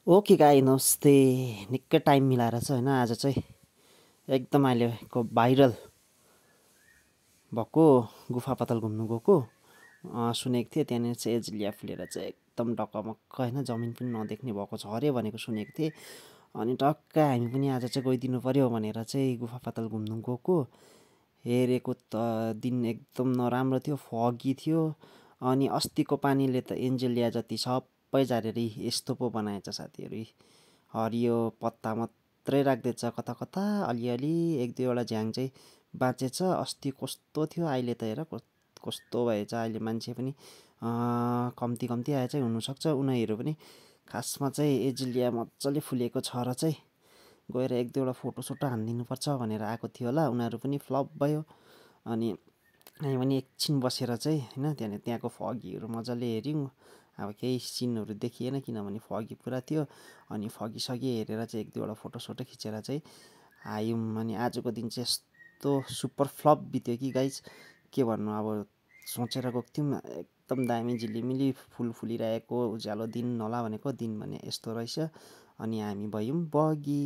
Okay गाई नमस्ते। निकै टाइम मिलाएर चाहिँ होइन आज चाहिँ एकदम अहिलेको भाइरल भएको गुफा पाताल घुम्नु गएको सुनेको थिएँ। त्यहाँनिर चाहिँ एजिलिया फुलेर चाहिँ एकदम ढकमक्क होइन जमिन पनि नदेख्ने भएको छ अरे भनेको सुनेको थिएँ। अनि टक्क हामी पनि आज चाहिँ गइदिनु पऱ्यो भनेर चाहिँ गुफा पाताल घुम्नु गएको। हेरेको त दिन एकदम नराम्रो थियो, फगी थियो। अनि अस्तिको पानीले त एन्जेलिया जति सबै झारेर यस्तो पो बनाएछ साथीहरू। हरियो पत्ता मात्रै राख्दैछ कता कता अलिअलि, एक दुईवटा झ्याङ चाहिँ बाँचेछ। अस्ति कस्तो थियो, अहिले त हेर कस्तो भएछ। अहिले मान्छे पनि कम्ती कम्ती आए चाहिँ हुनसक्छ। उनीहरू पनि खासमा चाहिँ एजिलिया मजाले फुलेको छ र चाहिँ गएर एक दुईवटा फोटोसोटो हानिदिनुपर्छ भनेर आएको थियो होला। उनीहरू पनि फ्लप भयो। अनि हामी पनि एकछिन बसेर चाहिँ होइन त्यहाँको फगीहरू मजाले हेऱ्यौँ। अब केही सिनहरू देखिएन किनभने फगी पुरा थियो। अनि फगी हेरेर चाहिँ एक दुईवटा फोटोसोटो खिचेर चाहिँ आयौँ। अनि आजको दिन चाहिँ यस्तो सुपर फ्लप बित्यो कि गाइज के भन्नु। अब सोचेर गएको थियौँ एकदम दामी झिलिमिली फुल फुलिरहेको उज्यालो दिन होला भनेको, दिन भने यस्तो रहेछ। अनि हामी भयौँ बगी।